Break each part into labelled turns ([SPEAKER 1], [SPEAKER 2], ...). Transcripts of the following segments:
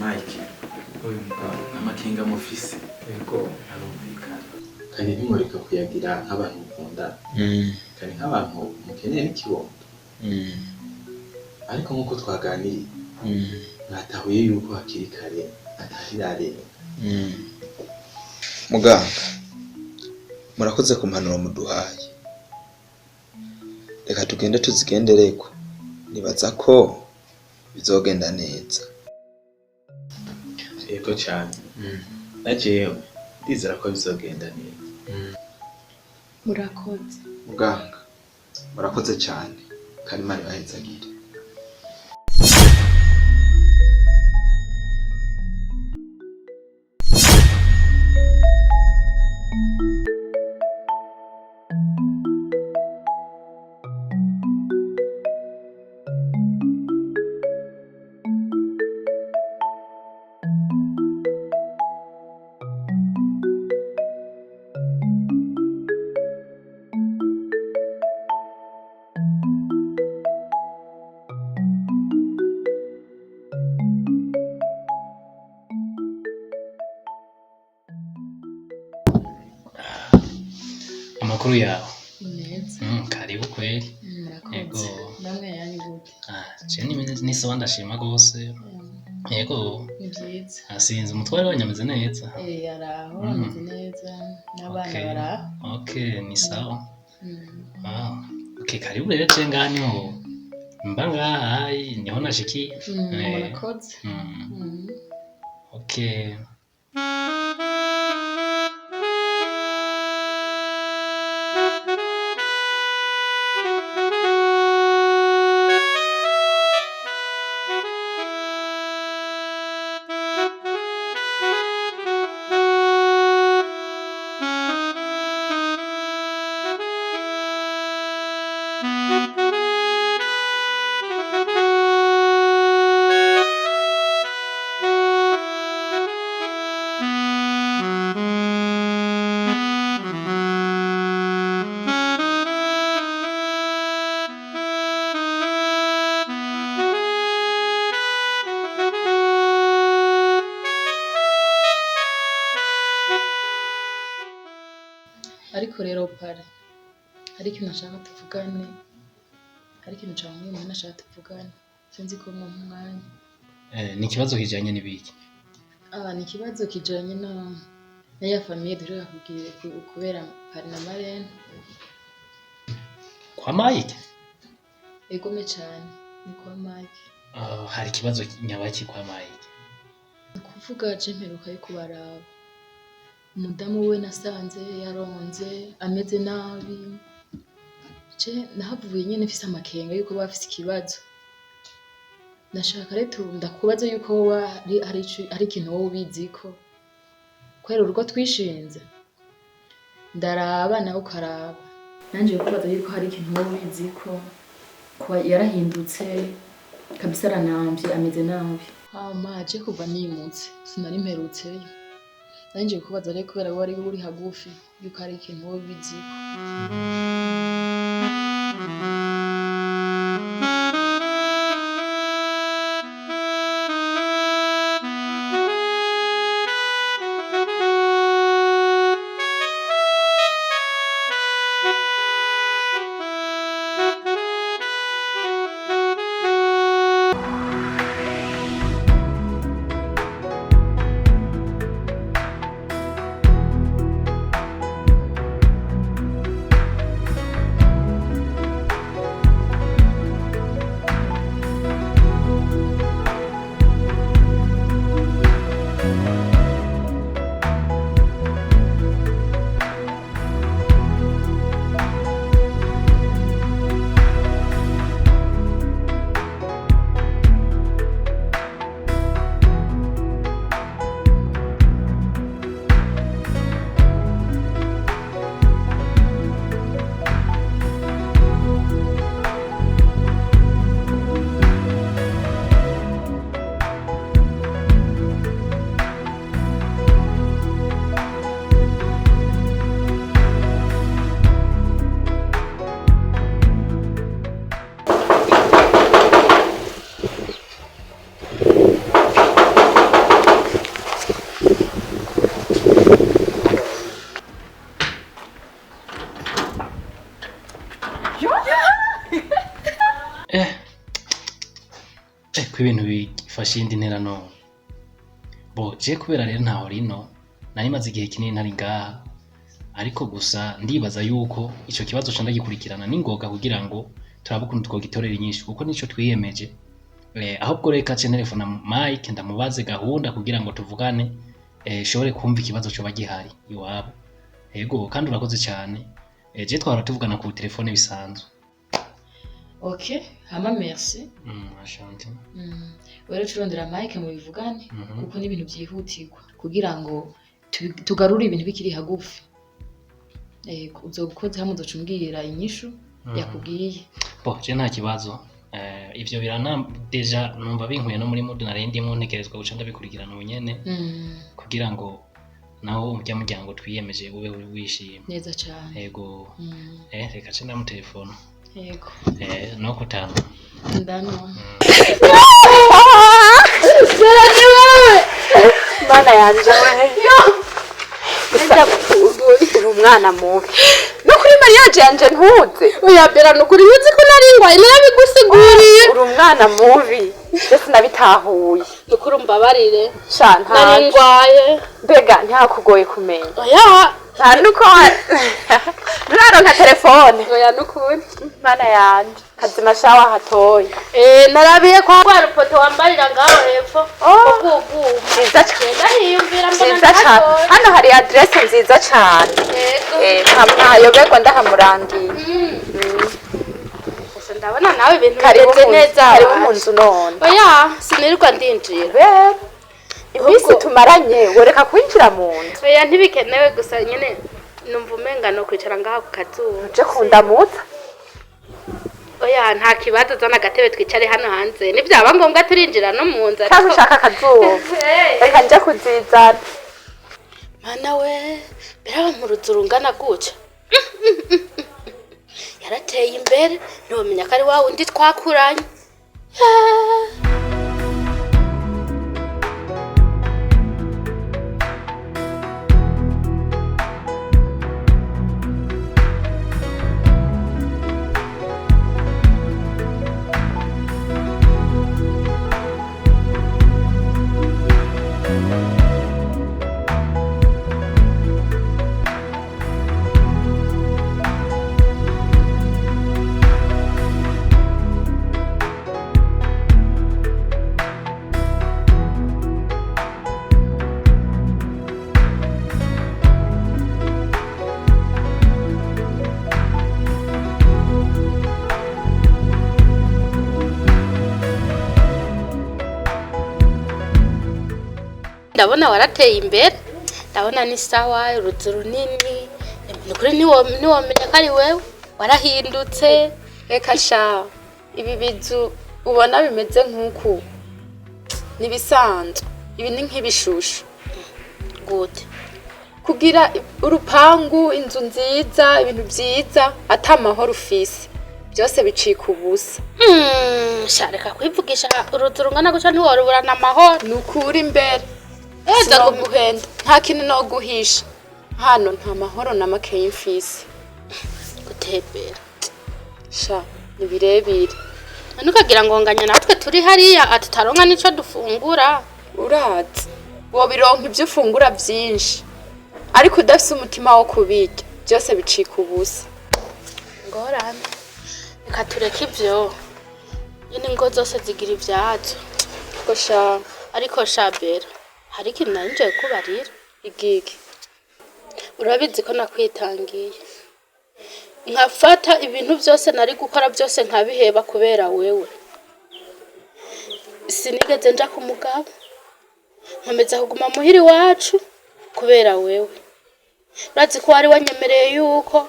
[SPEAKER 1] Mike, amakenga mufise
[SPEAKER 2] Yego.
[SPEAKER 1] Arumvikana, kandi ntimureke kuyagira nk'abantu mukundana, kandi nk'abantu mukeneye n'ikibondo. Ariko nk'uko twaganiriye, mwatahuye yuko hakiri kare atarirarenga.
[SPEAKER 3] Muganga, murakoze ku mpanuro muduhaye. Reka tugende tuzigendereko, nibaza ko bizogenda neza.
[SPEAKER 1] Yego cyane, na jewe ndizera ko bizogenda neza.
[SPEAKER 4] Murakoze.
[SPEAKER 3] Muganga, murakoze cyane, kandi Imana ibahezagire.
[SPEAKER 5] Amakuru yawe?
[SPEAKER 4] Neza.
[SPEAKER 5] Karibu kweli.
[SPEAKER 4] Murakoze.
[SPEAKER 5] Yego.
[SPEAKER 4] Namwe yanyu gute?
[SPEAKER 5] Ah, je ni sawa, ndashima gose. Yego.
[SPEAKER 4] Ni byiza.
[SPEAKER 5] Asinze umutware wanyu ameze neza?
[SPEAKER 4] Eh, araho. Ameze neza n'abana. Baraho.
[SPEAKER 5] Okay, ni sawa. Ah, okay, karibu rero, je ngaha niho mba, ngaha niho nashikiye.
[SPEAKER 4] Murakoze.
[SPEAKER 5] Okay.
[SPEAKER 4] Ariko rero pare, hari ikintu nashaka tuvugane, hari ikintu canke umuntu nashaka tuvugane, sinzi ko mumpa umwanya.
[SPEAKER 5] Ni ikibazo kijanye n'ibiki?
[SPEAKER 4] Ah, ni ikibazo kijanye na ya famille duheruka kugira kubera parrain na marraine.
[SPEAKER 5] Kwa Mike?
[SPEAKER 4] Egome cane, ni kwa Mike.
[SPEAKER 5] Ah, hari ikibazo nyabaki kwa Mike?
[SPEAKER 4] Ni ukuvuga je mperuka yo kubaraba, umudamu we nasanze yaronze ameze nabi. Je nahavuye nyene mfise amakenga yuko baba bafise ikibazo. Nashaka rero ndakubaza yuko woba hari ikintu woba ubiziko, kubera urugo twishinze ndaraba nawe ukaraba. Nanje kubaza yuko hari ikintu woba ubiziko, kuba yarahindutse kabisa, aranamvye, ameze nabi. Hama je kuva nimutse sinari mperutseyo. Nanje kubaza rero kubera wari uri hagufi yuko hari ikintu woba ubiziko.
[SPEAKER 5] Ko ibintu bifashe iyindi ntera none. Bo je kubera rero ntaho rino nari maze igihe kinini ntari ngaha, ariko gusa ndibaza yuko ico kibazo ca ndagikurikirana n'ingoga kugira ngo turabe ukuntu twogitorera inyishu, kuko nico twiyemeje. Ahubwo reka ce telefona Mike ndamubaze gahunda kugira ngo tuvugane, shobore kumva ikibazo coba gihari iwabo. Ego, kandi urakoze cyane. Je twahora tuvugana ku telefone bisanzwe.
[SPEAKER 4] Ok, hama merci.
[SPEAKER 5] Asante.
[SPEAKER 4] Rero turondera Mike mubivugane, kuko ni ibintu byihutirwa kugira ngo tugarure ibintu bikiri hagufi. Yego, uzoba ukoze hamwe uzoca umbwira inyishu yakubwiye.
[SPEAKER 5] Bo je nta kibazo. Ivyo birana déjà numva binkuye no muri mood nari ndimwo, ntekerezwa guca ndabikurikirana ubu nyene kugira ngo naho urya muryango twiyemeje ube wishimye.
[SPEAKER 4] Neza cane.
[SPEAKER 5] Ego. Reka ce ndamutelefona.
[SPEAKER 4] Yego.
[SPEAKER 5] No kutana.
[SPEAKER 4] Ndano.
[SPEAKER 2] Mana yanje we, uri umwana mubi no kuri mariage yanje ntuze.
[SPEAKER 6] Oya Bera, nukuri uzi ko nari ngwaye, narabigusiguriye.
[SPEAKER 2] Uri umwana mubi, byose nabitahuye.
[SPEAKER 6] Nukuri umbabarire.
[SPEAKER 2] Sha,
[SPEAKER 6] nari
[SPEAKER 2] ntaco.
[SPEAKER 6] Ngwaye.
[SPEAKER 2] Mbega ntihakugoye kumenya?
[SPEAKER 6] Oya.
[SPEAKER 2] Nta nuko nturaronka telefone?
[SPEAKER 6] Oya, nukuri.
[SPEAKER 2] Mana yanje, kazima sha wahatoye.
[SPEAKER 6] Eh, narabiye kwa rwa rupoto wambarira ngaho hepfo.
[SPEAKER 2] Oh.
[SPEAKER 6] Ubwuguma.
[SPEAKER 2] Nziza cane.
[SPEAKER 6] Ndahiyumvira mbona
[SPEAKER 2] Nziza cane.
[SPEAKER 6] ndahatoye.
[SPEAKER 2] Hano hari adresse nziza cane.
[SPEAKER 6] Yego.
[SPEAKER 2] Ntayoberwa, ndahamurangiye.
[SPEAKER 6] Gusa ndabona nawe ibintu
[SPEAKER 2] Karibu
[SPEAKER 6] bimeze
[SPEAKER 2] mu
[SPEAKER 6] neza.
[SPEAKER 2] Karibu mu nzu none.
[SPEAKER 6] Oya, sinirirwa ndinjira.
[SPEAKER 2] Rero iminsi tumaranye woreka kwinjira mu nzu.
[SPEAKER 6] Oya, ntibikenewe, gusa nyene numva umenga no kwicara ngaha ku kazuba.
[SPEAKER 2] Uje kundamutsa?
[SPEAKER 6] Oya, nta kibazo, zana agatebe twicare hano hanze, nibyaba ngombwa turinjira no mu nzu.
[SPEAKER 2] Cyangwa ushaka akazuba? Reka nje kuzizana.
[SPEAKER 6] Mana we, mbere mu ruzu rungana gutya yarateye imbere, ntiwamenya ko ari wa wundi twakuranye. Ah. Ndabona warateye imbere, ndabona ni sawa, uruzu runini, ni ukuri ntiwomenya ko ari wewe, warahindutse.
[SPEAKER 7] Reka sha, ibi bizu ubona bimeze nk'uku nibisanzwe, ibi ni nk'ibishusho.
[SPEAKER 6] Gute?
[SPEAKER 7] Kugira urupangu, inzu nziza, ibintu byiza, ata mahoro ufise, byose bicika ubusa.
[SPEAKER 6] Sha, reka kwivugisha, uruzu rungana gutya ntiworuburana amahoro.
[SPEAKER 7] Ni ukuri imbere.
[SPEAKER 6] Eza.
[SPEAKER 7] Sinoguhenda, nta kintu no guhisha hano, nta mahoro na makeyi mfise.
[SPEAKER 6] Gutembera.
[SPEAKER 7] Sha, ni birebire.
[SPEAKER 6] Ntukagira ngo nganya natwe turi hariya tutaronka n'ico dufungura.
[SPEAKER 7] Urazi wobironka ibyo ufungura byinshi, ariko udafise umutima wo kubirya, byose bicika ubusa.
[SPEAKER 6] Ngorane, reka tureke ivyo nyine, ingo zose zigira ivyazo.
[SPEAKER 7] Ko sha.
[SPEAKER 6] Ariko shabera, hari ikintu nari ngiye kubarira.
[SPEAKER 7] Igiki?
[SPEAKER 6] Urabizi ko nakwitangiye, nkafata ibintu byose nari gukora byose nkabiheba kubera wewe. Sinigeze nja ku mugabo, nkomeza kuguma muhira iwacu kubera wewe. Urazi ko wari wanyemereye yuko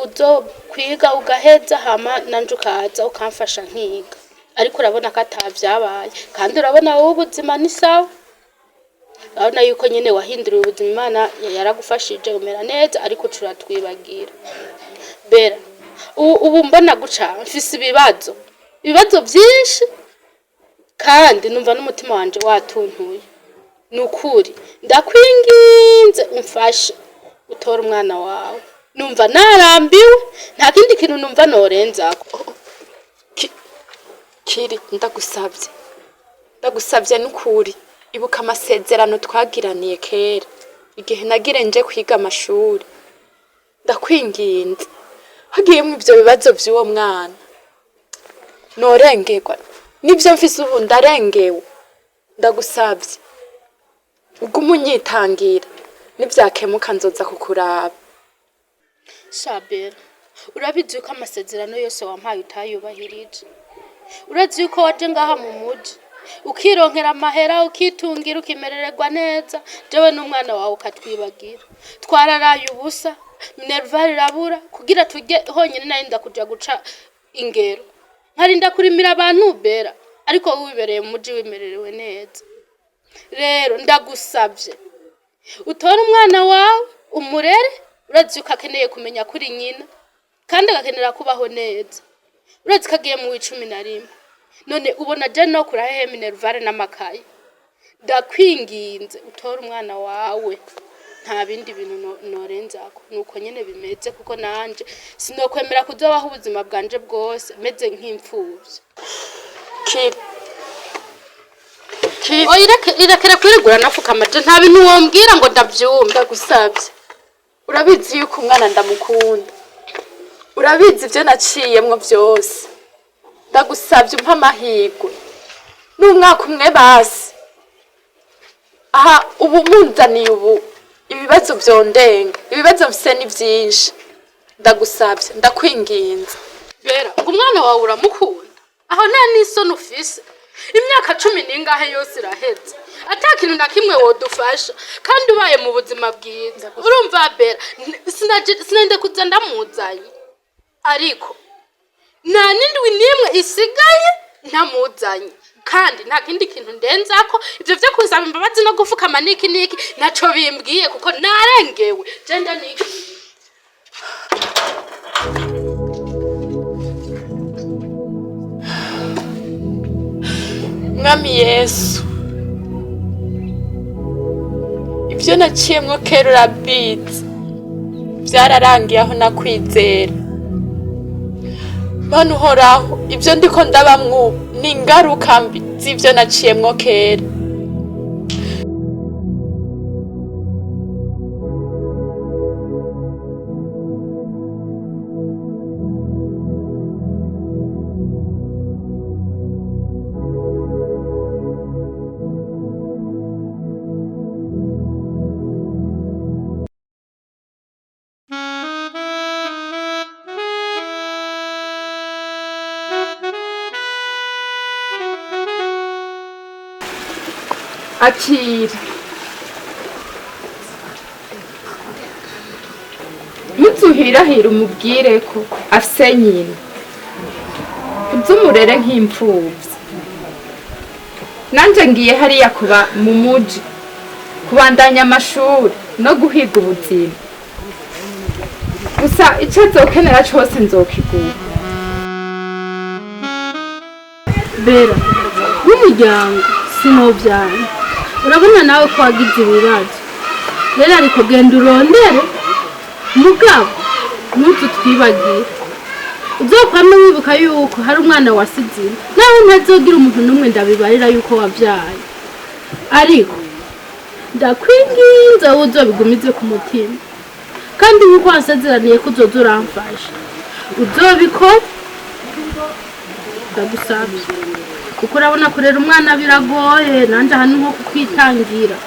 [SPEAKER 6] uzo kwiga ugaheza, hama nanje ukaza ukamfasha nkiga, ariko urabona ko atavyabaye. Kandi urabona wowe ubuzima ni sawa, urabona yuko nyine wahinduriwe ubuzima, Imana yaragufashije umera neza, ariko uca uratwibagira. Bera, ubu mbona guca mfise ibibazo byinshi, kandi numva n'umutima wanje watuntuye. Ni ukuri ndakwinginze, umfashe utore umwana wawe, numva narambiwe, nta kindi kintu numva norenzako.
[SPEAKER 7] Kiri, ndagusabye, ndagusabye n'ukuri, ibuka amasezerano twagiraniye kera igihe nagire nje kwiga amashuri. Ndakwinginze, hagiyemwo ivyo bibazo vy'uwo mwana norengerwa nivyo mfise ubu, ndarengewe. Ndagusabye ugume unyitangira, nivyakemuka nzoza kukuraba.
[SPEAKER 6] Shabera, urabizi yuko amasezerano yose wampaye utayubahirije. Urazi yuko waje ngaha mu muji ukironkera amahera, ukitungira, ukimerererwa neza, jewe n'umwana wawe ukatwibagira. Twararaye ubusa, minerval irabura kugira tujye honyine. Narinda kuja guca ingero, nkarinda kurimira abantu, Bera, ariko wowe wibereye mu muji wimererewe neza. Rero ndagusabye utore umwana wawe umurere. Urazi yuko akeneye kumenya kuri nyina kandi agakenera kubaho neza. Urazi ko agiye mu w'11. None ubona je no kurahehe minerval n'amakaye? Ndakwinginze utore umwana wawe, nta bindi bintu norenzako. Nuko nyene bimeze, kuko nanje sinokwemera kuzobaho ubuzima bwanje bwose meze nk'imfuvyi.
[SPEAKER 7] Kiri, Kiri.
[SPEAKER 6] Oya, irekere kwirigura nafukama, je nta bintu wombwira ngo ndavyumve.
[SPEAKER 7] Ndagusabye, urabizi yuko umwana ndamukunda, urabizi ibyo naciyemwo byose. Ndagusabye umpe amahirwe n'umwaka umwe basi. Aha ubu munzaniye ubu ibibazo vyondenga, ibibazo mfise ni vyinshi. Ndagusabye, ndakwinginze.
[SPEAKER 6] Bera, ngo umwana wawe uramukunda, aho nta n'isoni ufise? Imyaka cumi n'ingahe yose iraheze ata kintu na kimwe wodufasha, kandi ubaye mu buzima bwiza. Urumva Bera, sinende kuza ndamuzanye, ariko nta n'indwi n'imwe isigaye ntamuzanye, kandi nta kindi kintu ndenzako. Ivyo vyo kusaba imbabazi no gufukama niki niki ntaco bimbwiye, kuko narengewe. Jenda niki.
[SPEAKER 7] Mwami Yesu, ibyo naciyemwo kera urabizi, byararangiye aho nakwizera. Mana uhoraho, ibyo ndiko ndabamwo ubu ni ingaruka mbi z'ibyo naciyemwo kera. Akira, ntuzuhirahira umubwire ko afise nyina, uzumurere nk'imfuvyi. Nanje ngiye hariya kuba mu muji, kubandanya amashuri no guhiga ubuzima. Gusa ico azokenera cose nzokigura.
[SPEAKER 6] Bera, w'umuryango sinobyara, urabona nawe ko wagize ibibazo. Rero ariko genda urondere, mugabo ntututwibagire, uzokwame wibuka yuko hari umwana wasize. Nawe ntazogira umuntu n'umwe ndabibarira yuko wabyaye, ariko ndakwinginze wowe uzobigumize ku mutima, kandi nk'uko wasezeraniye ko uzoza uramfasha uzobikora. Ndagusabye, kuko urabona kurera umwana biragoye, nanjye aha ni nko kukwitangira.